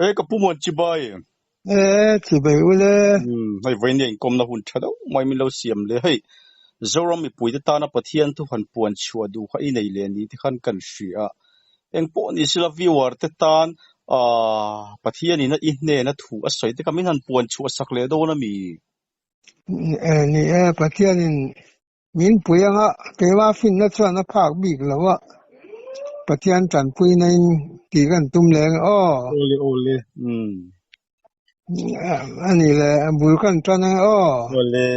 E ka pu muan chibai. E chibai ule. Um hei vawiin inkawmna hun tha deuh mai min lo siam le hei Zoram mipuite tana Pathian thu han puan chhuah duh kha i nei leh ni te khan kan hria a. Engpawh ni sela viewer te tan ah Pathian in a i hnena thu a sawi te kha min han puan chhuah sak leh dawn a mi? E ni e Pathian in Min pui anga keimah finna chuan a phak bik lo a, Pathian tanpuina in tih kan tum leh ang aw. Awle awle umm. A ni le, a bul kan tan ang aw. Awle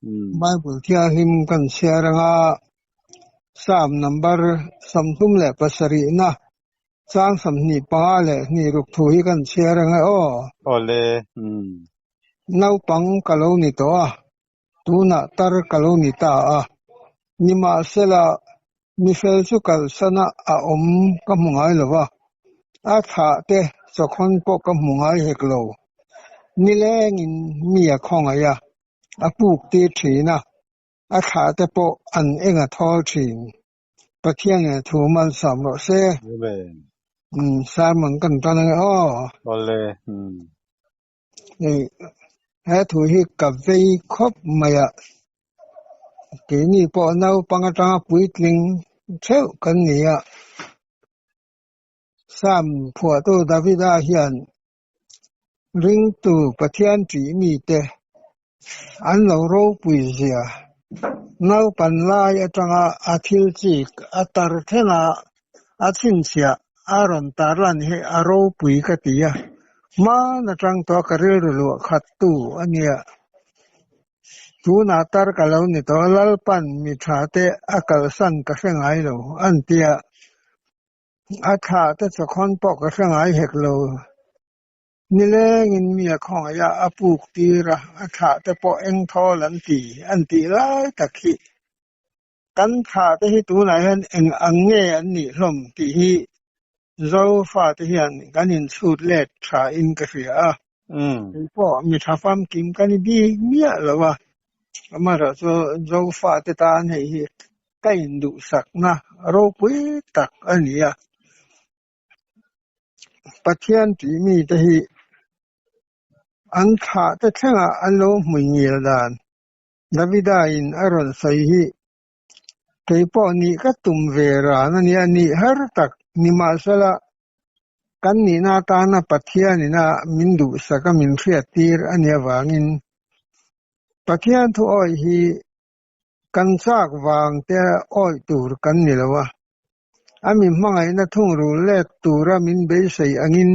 umm. Bible thianghlim kan chhiar anga Psalm number 37 na chang 25 leh hnih ruk thu hi kan chhiar ang e aw. Awle umm. Naupang ka lo ni tawh a, Tunah tar ka lo ni ta a, nimahsela mifel chu kalsana a awm ka hmu ngai lo va, a thlah te chawkhawn pawh ka hmu ngai hek lo. Nilengin mi a khawngaih a, a puk tir thin a, a thlah te pawh an eng a thawl thin. Pathianin a thu malsawm rawh se. Amen. Sermon kan tan ange aw. Awle. Hei he thu hi ka vei khawp mai a, keini pawh naupang atanga puitling theuh kan ni a, Psalm phuahtu Davida hian ringtu Pathian tih mite an lo ropui zia naupan lai atanga a thil chik a tar thleng a, a chhinchhiah a rawn tarlan hi a ropui ka ti a, hman atang tawh ka rilru luah khat tu a nia. Tunah tar ka lo ni tawh, Lalpan mi tha te a kalsan ka hre ngai lo an tia, a thlah te chawkhawn pawh ka hre ngai hek lo. Nilengin mi a khawngaih a, a puk tir a, a thlah te pawh eng thawl an ti an tih lai tak hi kan thlah te hi tunah hian eng ang nge an nih hlawm tih hi Zofa te hian kan inchhut let tha in ka hria a, kei pawh mi tha famkim ka ni bik miah lo a, amaherawhchu Zofa te tan hei hi ka induhsakna ropui tak a ni a. Pathian tih mite hi an thlah te thlengah an lo hmui ngil dan Davida in a rawn sawi hi kei pawh nih ka tum ve ran a nia, nih har tak nimahsela kan nihna atana Pathian ina min duhsak a min hriattir a nih avangin Pathian thu awih hi kan chak vang te awih tur kan ni lo a. A mi hmangaihna thungrul let tura min beisei angin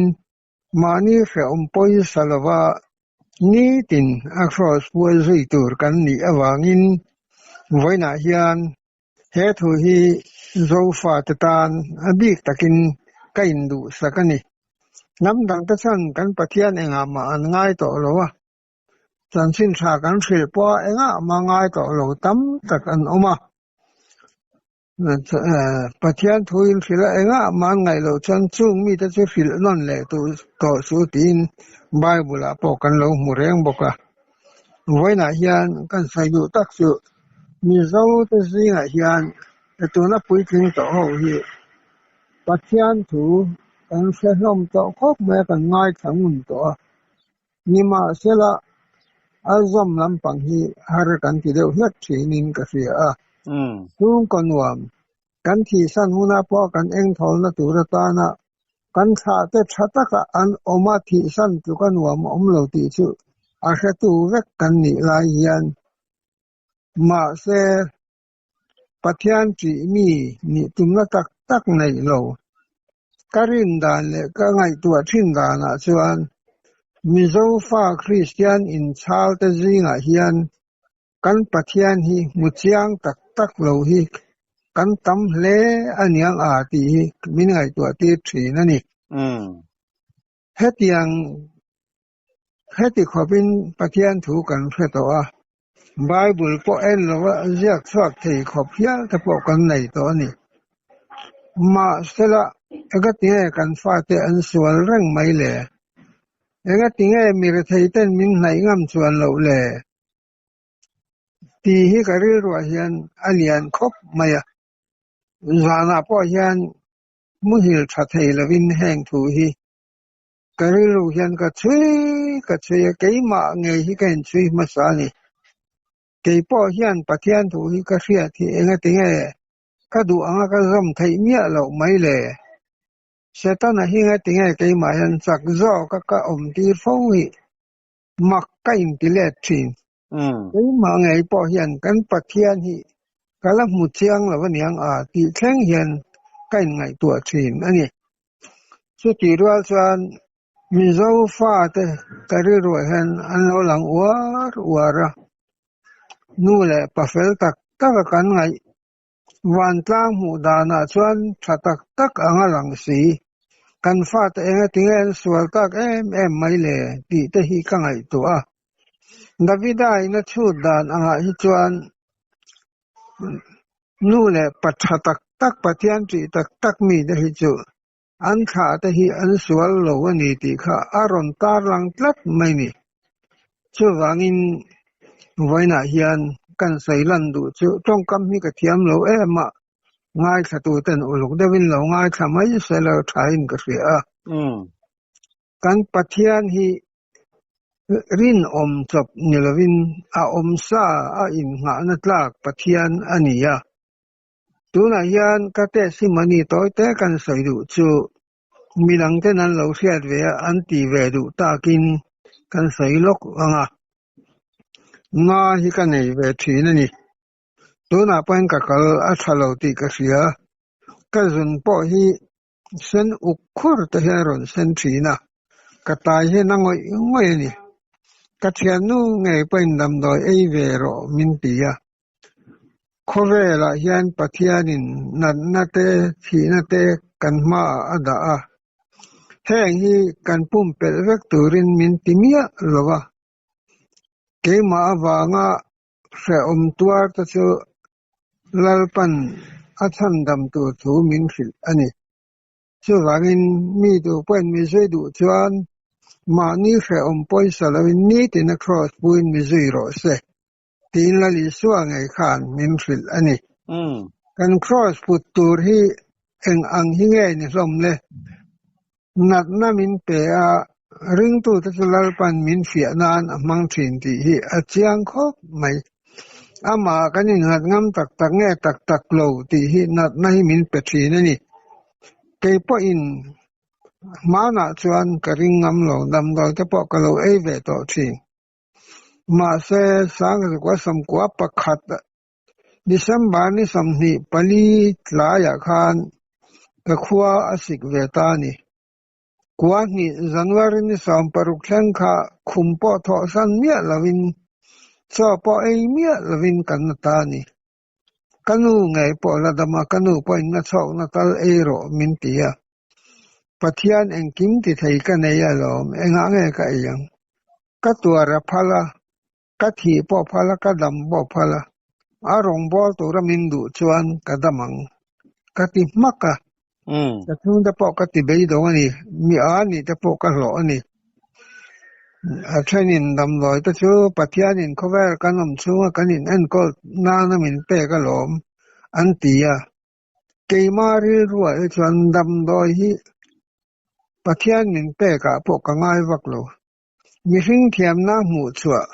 mahni hrehawm pawisa lova nitin a kraws pual zui tur kan nih avangin vawiinah hian he thu hi Zofate tan a bik takin ka induhsak a ni. Hnam dangte chuan kan Pathian engah mah an ngai tawh lo a, chanchin tha kan hrilh pawha engah mah ngai tawh lo tam tak an awm a. Pathian thu in hrilh a, engah mah an ngaih loh chuan chung mite chu hrilh nawn leh tawh suh tiin Bible ah pawh kan lo hmu reng bawk a. Vawiinah hian kan sawi duh tak chu Mizo te zingah hian tuna puitling tawh ho hi Pathian thu kan hre hlawm tawh khawp mai a, kan ngaithla ngun tawh a. Nimahsela, a zawm lampang hi har kan ti deuh hlek thinin ka hria a. Chhungkaw nuam, kan thihsan huna pawh kan engthawlna tur atana kan thlahte tha taka an awm a thihsan tluka nuam a awm lo tih chu a hretu vek kan nih lai hian mahse Pathian ṭih mi nih tumna tak tak neih lo. Ka rin dan leh ka ngaihtuah ṭhin danah chuan Mizo fa Kristian inchhal te zingah hian kan Pathian hi hmu chiang tak tak lo hi kan tam hle a niang a tih hi min ngaihtuah tir ṭhin a ni. Hetiang Heti khawpin Pathian thu kan hre tawh a, Bible pawh en lova ziak chhuak thei khawp hial te pawh kan nei tawh a ni. Mahsela, engatinge kan fate an sual reng mai le? Engatinge mi retheiten min hnaih ngam chuan loh le? Tih hi ka rilruah hian a lian khawp mai a. Zanah pawh hian muhil tha thei lovin heng thu hi. Ka rilru hian ka chhui ka chhui a, keimah ngei hi ka inchhui hmasa a ni. Kei pawh hian Pathian thu hi ka hriat hi engatinge ka duh anga ka zawm theih miah loh mai le? Setana hi engatinge keimah hian chak zawk a ka awm tir fo hi mak ka inti let thin. Keimah ngei pawh hian kan Pathian hi ka la hmu chiang lo aniang a tih thleng hian ka inngaihtuah thin a ni. Chutih rual chuan Mizo fate ka rilruah hian an lo lang uar uar a, nu leh pa fel tak taka kan ngaih Vantlang hmuh danah chuan tha tak tak ang a lang si. Kan fate engatinge an sual tak em em mai le tih te hi ka ngaihtuah a. Davida in a chhut dan angah hi chuan nu leh pa tha tak tak Pathian ṭih tak tak mite hi chu an thlah te hi an sual lo a ni tih kha a rawn tarlang tlat mai ni. Chuvangin vawiinah hian kan sawi lan duh chu tawngkam hi ka thiam lo em a, ngaithla tuten uluk deuhin lo ngaithla mai se lo thain ka hria a. Kan Pathian hi rinawm chawp ni lovin a awmsa a innghahna tlak Pathian a ni a. Tunah hian ka testimony tawi te kan sawi duh chu midang ten an lo hriat ve a, an ti ve duh takin kan sawi lawk ang a. Na hi ka nei ve thin a ni. Tunah pawhin ka kal a tha lo tih ka hria. Ka zun pawh hi sen uk khur te hian a rawn sen thin a, ka tai hian a ngawih ngawih a ni. Ka thiannu ngei pawhin damdawi ei ve rawh min ti a. Khawvelah hian Pathianin natna te, thihna te kan hmaah a dah a. Heng hi kan pumpelh vek turin min ti miah lo a. Keimah avanga hrehawm tuar te chu Lalpan a chhandam tur thu min hrilh a ni. Chuvangin mi duh pawhin mi zui duh chuan mahni hrehawm pawisa loin nitin a kraws puin mi zui rawh se tiin Lal Isua ngei khan min hrilh a ni. Kan kraws put tur hi eng ang hi nge ni hlawm le? Natna min pe a, ringtute chu Lalpan min fiah nan a hmang thin tih hi a chiang khawp mai. Amah kan innghat ngam tak tak nge tak tak lo tih hi natna hi min pe thin a ni. Kei pawhin hmanah chuan ka ring ngam lo, damdawi te pawh ka lo ei ve tawh thin. Mahse, Sangzukua sawmkua pakhat December ni 24 tlaiah khan ka khua a sik ve ta a ni. Kua hnih January ni 16 thleng kha khum pawh thawhsan miah lovin, chaw pawh ei miah lovin kan na ta a ni. Ka nu ngei pawh la dam a, ka nu pawhin na chhawkna tal ei rawh min ti a. Pathian engkim ti thei ka nei alawm, engah nge ka ei ang? Ka tuar a phal a, Ka thih pawh phal a, ka dam pawh phal a, a rawngbâwl tura min duh chuan ka dam ang, ka ti hmak a. Ka chhungte pawh ka ti beidawng a ni, mi a nih te pawh ka hlawh a ni. A thenin damdawi te chu Pathianin khawvel kan awm chhunga kan in enkawl nana min pek alawm, an ti a. Keimah rilruah hi chuan damdawi hi Pathian min pekah pawh ka ngai vak lo. Mihring thiamna hmuh chhuah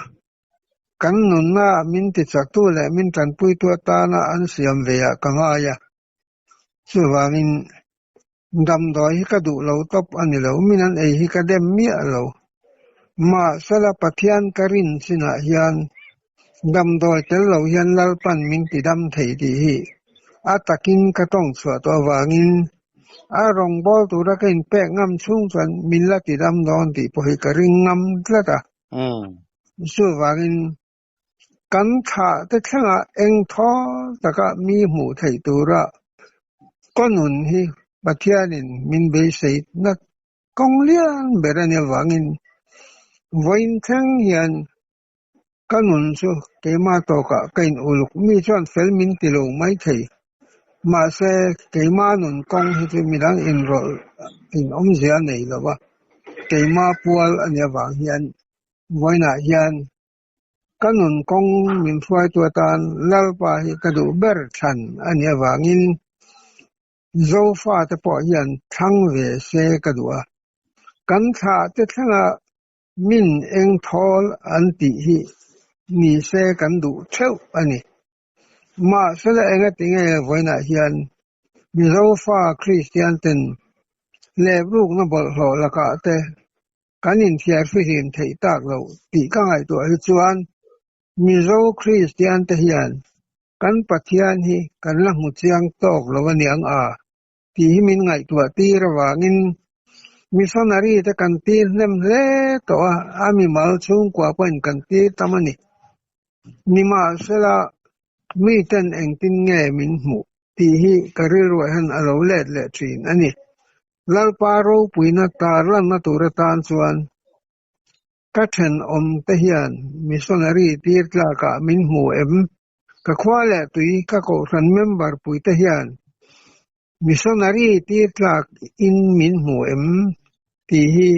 kan nunna min tichaktu leh min tanpuitu atana an siam ve ah ka ngai a. Chuvangin damdawi hi ka duh lo tawp a ni lo, min an ei hi ka dem miah lo. Mahsela Pathian ka rin chinah hian damdawi tel lo hian Lalpan min tidam thei tih hi a takin ka tawng chhuah tawh avangin A rawngbâwl tura ka inpek ngam chhung chuan min la ti dam dawn tih pawh hi ka ring ngam tlat a. Chuvangin kan thlah te thlengah eng thaw taka mi hmuh theih tura ka nun hi Pathianin min beisei nat kawng lian ber a nih avangin vawiin thleng hian ka nun chu keimah tawkah ka in uluk mi chuan fel min ti lo mai thei. Mahse, keimah nun kawng hi chu midang inrawlh in awmzia a nei lo a, keimah pual a nih avang hian vawiinah hian ka nun kawng min hruaitu atan Lalpa hi ka duh ber thlan a nih avangin Zofate pawh hian thlang ve se ka duh a. Kan thlah te thlenga min eng thawl an tih hi ni se kan duh theuh a ni. Mahsela engatinge vawiinah hian Mizo fa Kristian ten leprukna bawlhhlawh lakah te kan inthiar fihlim theih tak loh tih ka ngaihtuah hi chuan Mizo Kristian te hian kan Pathian hi kan la hmu chiang tawk lo aniang a tih hi min ngaihtuah tir avangin missionary te kan tir hnem hle tawh a, a mimal chhungkua pawhin kan tir tam a ni. Nimahsela, miten engtin nge min hmuh tih hi ka rilruah hian a lo let leh thin a ni. Lalpa ropuina tarlanna tur atan chuan Ka thenawm te hian missionary tir tlakah min hmu em? Ka khua leh tui ka kohhran member pui te hian missionary tir tlak in min hmu em? tih hi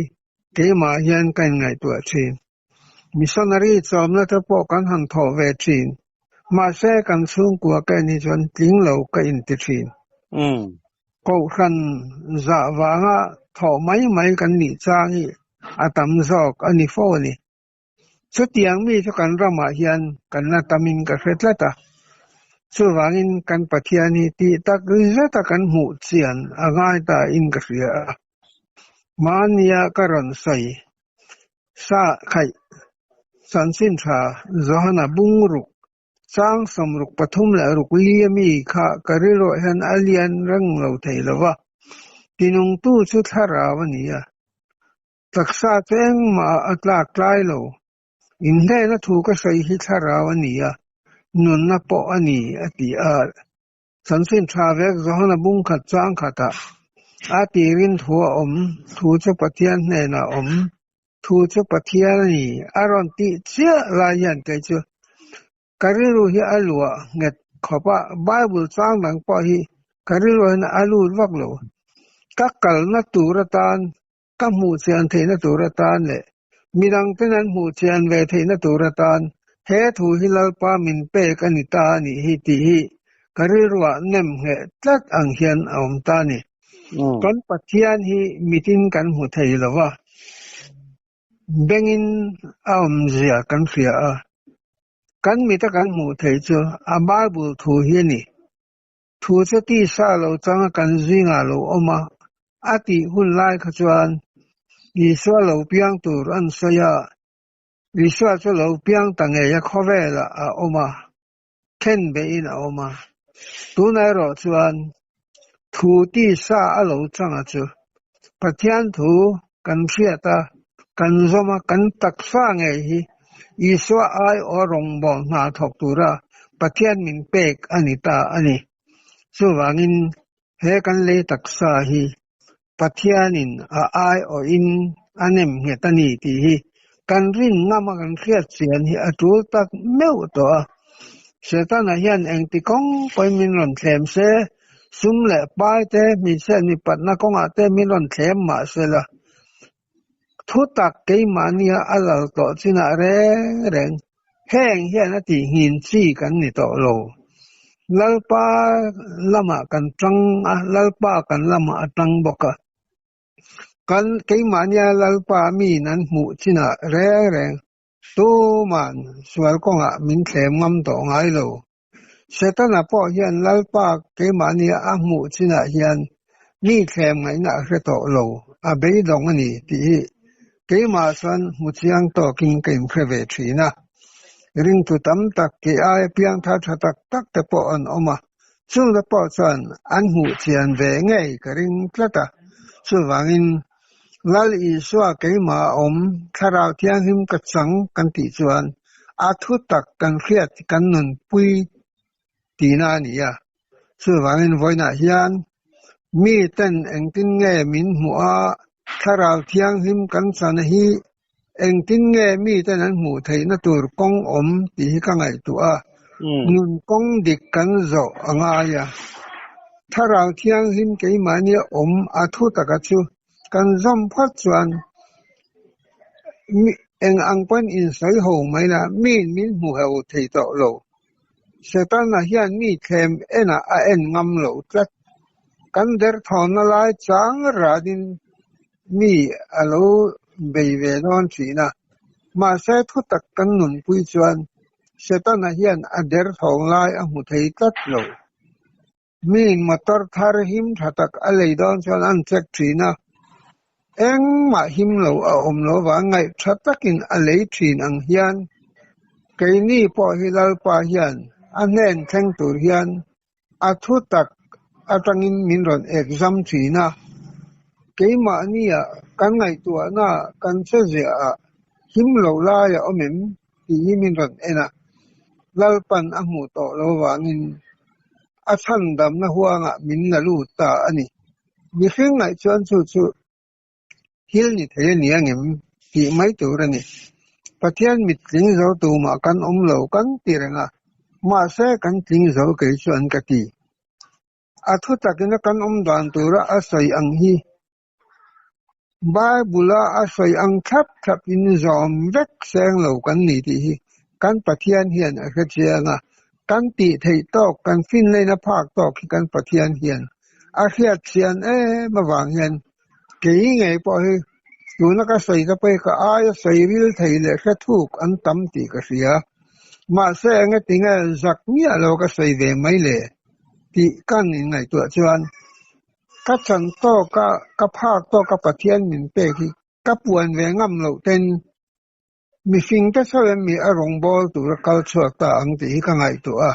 keimah hian ka inngaihtuah thin. Missionary chawmna te pawh kan han thawh ve thin. Mahse kan chhungkua ka en hi chuan tling lo ka inti thin. Kohhran zah vanga thawh mai mai kan nih chang hi a tam zawk a ni fo a ni. Chutiang mi chu kan ramah hian kan la tamin ka hre tlat a. Chuvangin kan Pathian hi tih tak zeta kan hmuh chian a ngai ta in ka hria a. Mahnia ka rawn sawi sa khaih chanchin tha Johana bungruk Chang 63 li a mi kha ka rilruah hian a lian reng lo thei lo va, tinungtu chu thlarau a ni a, taksa chu engmah a tlak tlai lo. Inhnehna thu ka sawi hi thlarau a ni a, nunna pawh a ni, a ti a. Chanchin tha vek Johana bung khat chang khatah a tirin thu a awm, thu chu Pathian hnenah a awm, thu chu Pathian a ni a rawn tih chiah lai hian kei chu ka rilru hi a luah nghet khawp a, Bible chang dang pawh hi ka rilru hian a lut vak lo. Ka kalna tur atan Ka hmuh chian theihna tur atan leh midangten an hmuh chian ve theihna tur atan he thu hi Lalpa min pek a ni ta a nih hi tih hi ka rilruah nem ngheh tlat ang hian a awm ta a ni. Kan Pathian hi mitin kan hmu thei lo va, bengin a awmzia kan hria a, kan mita kan hmuh theih chu a Bible thu hi a ni. Thu chu tisa lo changa kan zingah lo awm a, a tih hun lai kha chuan Isua lo piang tur an sawi a, Isua chu lo piang ta ngei a khawvelah a awm a, then beihin a awm a. Tunah erawh chuan thu tisa a lo changa chu Pathian thu kan hriat a, kan zawm a, kan taksa ngei hi Isua aiawh rawngbâwl hna thawk tura Pathian min pek a ni ta a ni. Chuvangin he kan lei taksa hi Pathianin a aiawhin a nem nghet a ni tih hi kan rin ngam a kan hriat chian hi a tul tak meuh tawh a. Setana hian engti kawng pawhin min rawn thlem se, sum leh pai te, hmeichhia mipatna kawngah te min rawn thlem mah sela, Thu tak keimahnia a lal tawh chinah reng reng heng hian a tih nghin chi kan ni tawh lo. Lalpa lamah kan tang a, Lalpa kan lamah a tang bawk a. Kan keimahnia Lalpa miin an hmuh chinah reng reng tuman sual kawngah min thlem ngam tawh ngai lo. Setana pawh hian Lalpa keimahnia a hmuh chinah hian mi thlem ngaihna a hre tawh lo, a beidawng a ni tih hi keimah chuan hmu chiang tawkin ka inhre ve thin a. Ringtu tam tak kei aia piangthar tha tak tak te pawh an awm a, chungte pawh chuan an hmuh chian ve ngei ka ring tlat a. Chuvangin Lal Isua keimah a awm, Thlarau Thianghlim ka chang kan tih chuan a thu tak kan hriat kan nunpui tihna a ni a. Chuvangin vawiinah hian miten engtin nge min hmuh a, Thlarau Thianghlim kan chana hi engtin nge miten an hmuh theihna tur kawng awm tih hi ka ngaihtuah a, nun kawng dik kan zawh a ngai a. Thlarau Thianghlim keimahnia awm a thu taka chu kan zawm phawt chuan eng ang pawn insawi ho mai la, miin min hmu ho thei tawh lo. Setana hian mi thlem enah a en ngam lo tlat. Kan derthawnna lai chang ranin. mi a lo bei ve dawn thin a. Mahse thutak kan nunpui chuan Setana hian a derthawng lai a hmu thei tlat lo. Miin motor thar him tha tak a lei dawn chuan an check thin a, engmah him lo a awm lo vang ngaih tha takin a lei thin ang hian keini pawh hi Lalpa hian a hnen thleng tur hian a thu tak atangin min rawn exam thin a, keimahnia kan ngaihtuahna kan che ziahah him lo lai a awm em tih hi min rawn en a, Lalpan a hmuh tawh lo vangin a chhandamna huangah min la lut ta a ni. Mihring ngaih chuan chu chu thil ni thei a ni angem tih mai tur a ni. Pathian mit tling zo tumah kan awm lo kan ti reng a, mahse kan tling zo kei chuan ka ti. A thu takina kan awm dan tura a sawi ang hi Bible-a a sawi ang thlap thlapin zawm vek seng lo kan ni tih hi kan Pathian hian a hre chiang a, kan tih theih tawk, kan finleina phak tawk hi kan Pathian hian a hriat chian em avang hian kei ngei pawh hi tuna ka sawi te pawh hi ka aia sawi ril thei leh hre thuk an tam tih ka hria. Mahse engetinge zak miah lo ka sawi ve mai le tih kan inngaihtuah chuan Ka chan tawka ka phak tawka Pathian min pek hi ka puan ve ngam loh ten mihring te chauh em mi a rawngbâwl tura kal chhuak ta ang tih hi ka ngaihtuah a.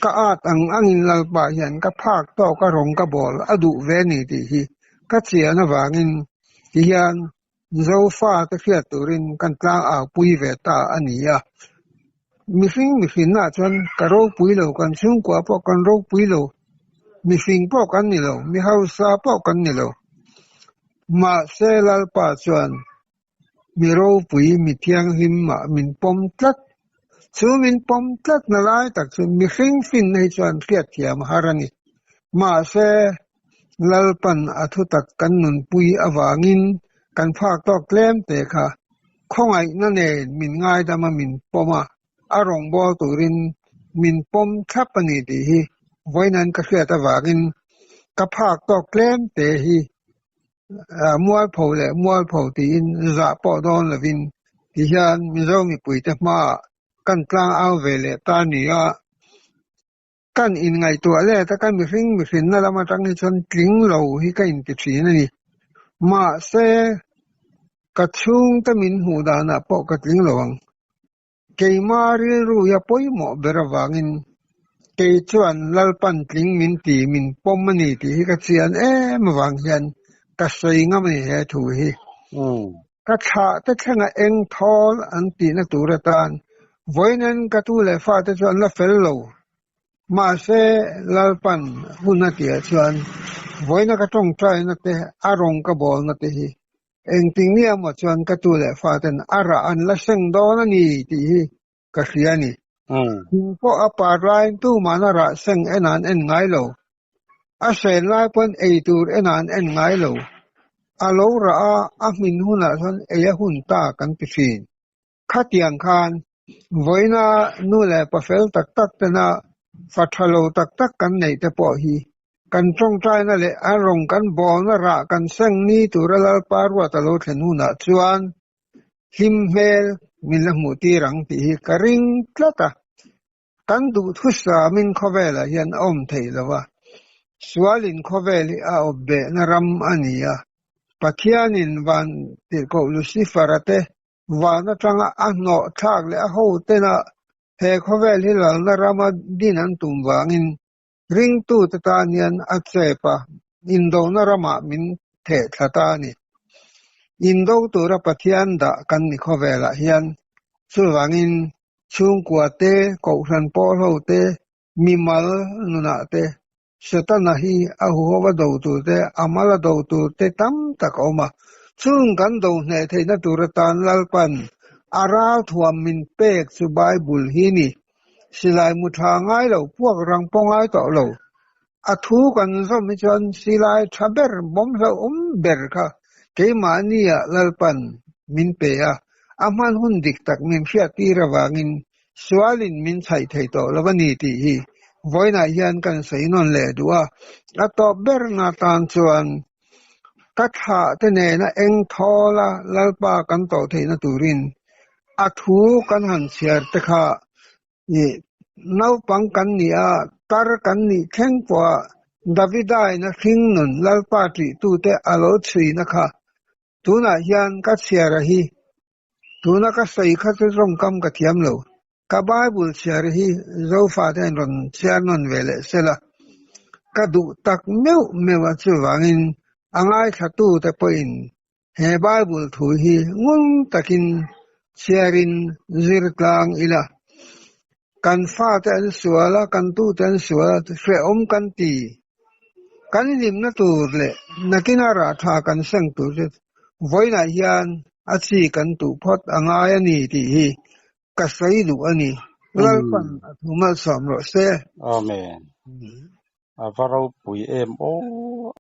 Ka at ang angin Lalpa hian ka phak tawka rawng ka bawl a duh ve ni tih hi ka chian avangin tihian Zofa te hriat turin kan tlang au pui ve ta a ni a. Mihring mihrinna chuan ka ropui lo, kan chhungkua pawh kan ropui lo, mihring pawh kan ni lo, mi hausa pawh kan ni lo. Mahse Lalpa chuan mi ropui, mi thianghlim mah min pawm tlat. Chu min pawm tlatna lai tak chu mihring finna hi chuan hriatthiam a har a ni. Mahse Lalpan a thutak kan nunpui avangin kan phak tawk tlem te kha khawngaihna nen min ngaidam a min pawm a, a rawngbâwl turin min pawm thlap a ni tih hi vawiin ka hriat avangin ka phak tawk tlem te hi mualpho leh mualpho tiin zah pawh dawn lovin tihian Mizo mipuite hmaah kan tlang au ve leh ta ni a. Kan inngaihtuah let a, ka mihring mihrinna lam atang hi chuan tling lo hi ka inti thin a ni. Mahse, ka chhungte min hmuh danah pawh ka tling lo ang. Keima rilru hi a pawimawh ber avangin kei chuan Lalpan tling min ti min pawm a ni tih hi ka chian em avang hian ka sawi ngam a ni he thu hi. Ka thlah te thlenga eng thawl an tihna tur atan vawiin ka tu leh fate chu an la fel lo. Mahse, Lalpan hun a tihah chuan vawiina ka tawngtaina te, a rawng ka bawlna te hi engtin nge maw chuan ka tu leh faten a rah an la seng dawn a ni tih hi ka hria a ni. Thing pawh a par laiin tumahna rah seng en an en ngai lo. A hren lai pawn ei tur en an en ngai lo. A lo rah a, a hmin hunah chuan ei a hun ta kan ti thin. Khatiang khan vawiina nu leh pa fel tak tak tena fa tha lo tak tak kan neih te pawh hi kan tawngtaina leh a rawng kan bawlna rah kan seng ni tura Lalpa ruat a lo thlen hunah chuan hlim hmel min la hmuh tir ang tih hi ka ring tlat a. Kan duhthusamin khawvelah hian a awm thei lo a, sualin khawvel hi a awp behna ram a ni a. Pathianin van tirhkoh Lucifer-a te van atanga a hnawh thlak leh a hotena he khawvel hi lalna rama din an tum vangin ringtute tan hian a chep a, indona ramah min theh thla ta a ni. Indo tura Pathian dah kan ni khawvelah hian chuvangin chhungkua te, kohhran pawlho te, mimal nunah te, Setana hi a huhova do tur te, a mala do tur te tam tak a awm a. Chung kan do hneh theihna tur atan Lalpan a ralthuam min pek chu Bible hi ni. Silai mu tha ngai lo, puak rang pawh ngai tawh lo. A thu kan zawm hi chuan silai tha ber, bawm hlauhawm ber kha keimahnia Lalpan min pe a, a hman hun dik tak min hriattir avangin sualin min chhaih thei tawh lo a ni tih hi vawiinah hian kan sawi nawn leh duh a. A tawp berna tan chuan. Ka thlah te nena eng thawla Lalpa kan tawh theihna turin a thu kan han chhiar te kha ih naupang kan nih a, tar kan nih thleng pawha Davidaina hringnun Lalpa ṭihtute a lo chhuina kha tunah hian ka chhiar a hi. Tuna ka sawi kha chu tawngkam ka thiam lo. Ka Bible chhiar hi Zofate an rawn chhiar nawn ve leh sela, ka duh tak meuh meuh a chuvangin a ngaithlatute pawhin he Bible thu hi ngun takin chhiarin zir tlang ila. Kan fate an sual a, kan tute an sual a, hrehawm kan ti. Kan hlimna tur leh nakina rah tha kan seng tur chu vawiinah hian a chi kan tuh phawt a ngai a ni tih hi ka sawi duh a ni. Lalpan a thu malsawm rawh se. Amen. A va ropui em aw.